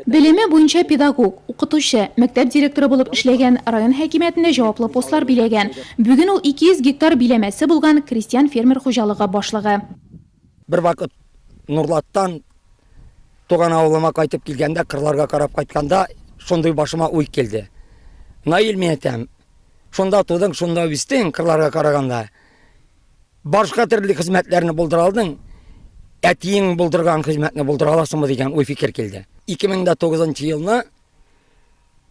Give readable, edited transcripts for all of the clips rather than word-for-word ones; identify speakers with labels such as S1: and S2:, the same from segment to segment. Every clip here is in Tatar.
S1: Белеме буенча педагог, укытучы, мәктәп директоры булып эшләгән, район хакимиятендә җаваплы постлар биләгән. Бүген ул 200 гектар биләмәсе булган крестьян-фермер хуҗалыгы башлыгы.
S2: Бервакыт Нурлаттан туган авылыма кайтып килгәндә, кырларга карап кайтканда, шундый башыма уй килде. Наил, мин әйтәм, шунда тудың, шунда үстең, кырларга караганда. Башка төрле хезмәтләрне булдыра алдың, әтиең булдырган хезмәтне булдыра аласыңмы дигән уй-фикер килде. 2009 елны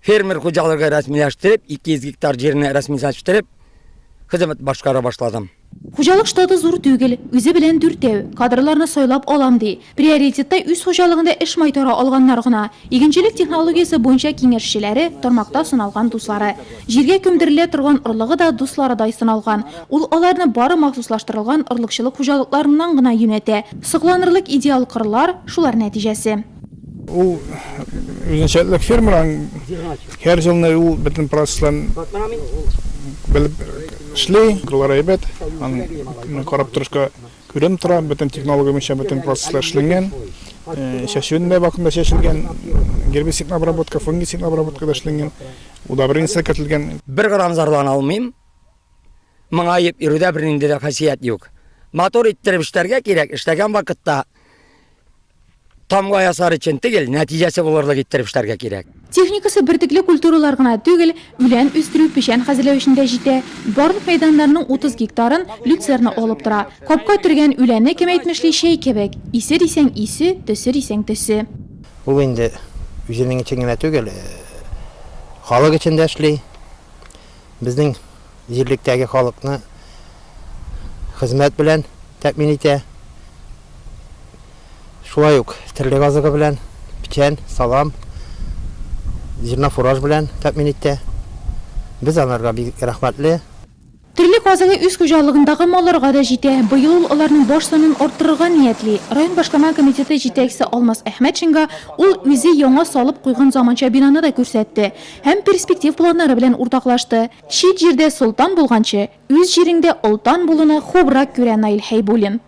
S2: фермер хуҗалыгы рәсмиләштереп, 200 гектар җирне рәсмиләштереп, хезмәт башкара башладым.
S1: Хуҗалык штаты зур түгел, үзе белән дүртәү. Кадрларны сайлап алам, ди. Приоритетта үз хуҗалыгында эш майтара алганнар гына. Игенчелек технологиясе буенча киңәшчеләре, тармакта сыналган дуслары. Җиргә күмдерелә торган орлыгы да дусларыдай сыналган. Ул аларны бары махсуслаштырылган орлыкчылык хуҗалыкларыннан гына юнәтә. Сокланырлык идеал кырлар, шулар нәтиҗәсе.
S3: Ул үзенчәлекле фермер, аның һәр елны ул бөтен процессларын белеп эшли. Кырлар әйбәт, аны карап торышка Күренеп тора, бөтен технология буенча бөтен процесслар эшләнгән. Чәчүен дә вакытында чәчелгән, гербицидный обработка, фунгицидный обработка да эшләнгән, удобрениесе кертелгән.
S2: Бер грамм зарлана алмыйм. Моңаеп йөрүдә бернинди дә хасият юк. Матур иттереп эшләргә кирәк, эшләгән вакытта Тамга ясар өчен түгел, нәтиҗәсе булырлык иттереп эшләргә кирәк.
S1: Техникасы бөртекле культуралар гына түгел, үлән үстерү, печән хәзерләү өчен дә җитә. Барлык мәйданнарның 30 гектарын люцерна алып тора. Капка төргән үләне, кем әйтмешли, чәй кебек. Исе дисәң, исе, төсе дисәң, төсе.
S4: Ул инде үзенең өчен генә түгел, халык өчен дә эшли. Безнең җирлектәге халыкны хезмәт белән тәэмин итә. Шулай ук терлек азыгы белән, печән, салам, зернофураж белән тәэмин итә. Без анарга бик рәхмәтле.
S1: Терлек азыгы үз хуҗалыгындагы малларга да җитә. Быел ул аларның баш санын арттырырга ниятли. Район башкарма комитеты җитәкчесе Алмаз Әхмәтшинга ул үзе яңа салып куйган заманча бинаны да күрсәтте һәм перспектив планнары белән уртаклашты. Чит җирдә солтан булганчы, үз җиреңдә олтан булуны хубрак күрә Наил Хәйбуллин.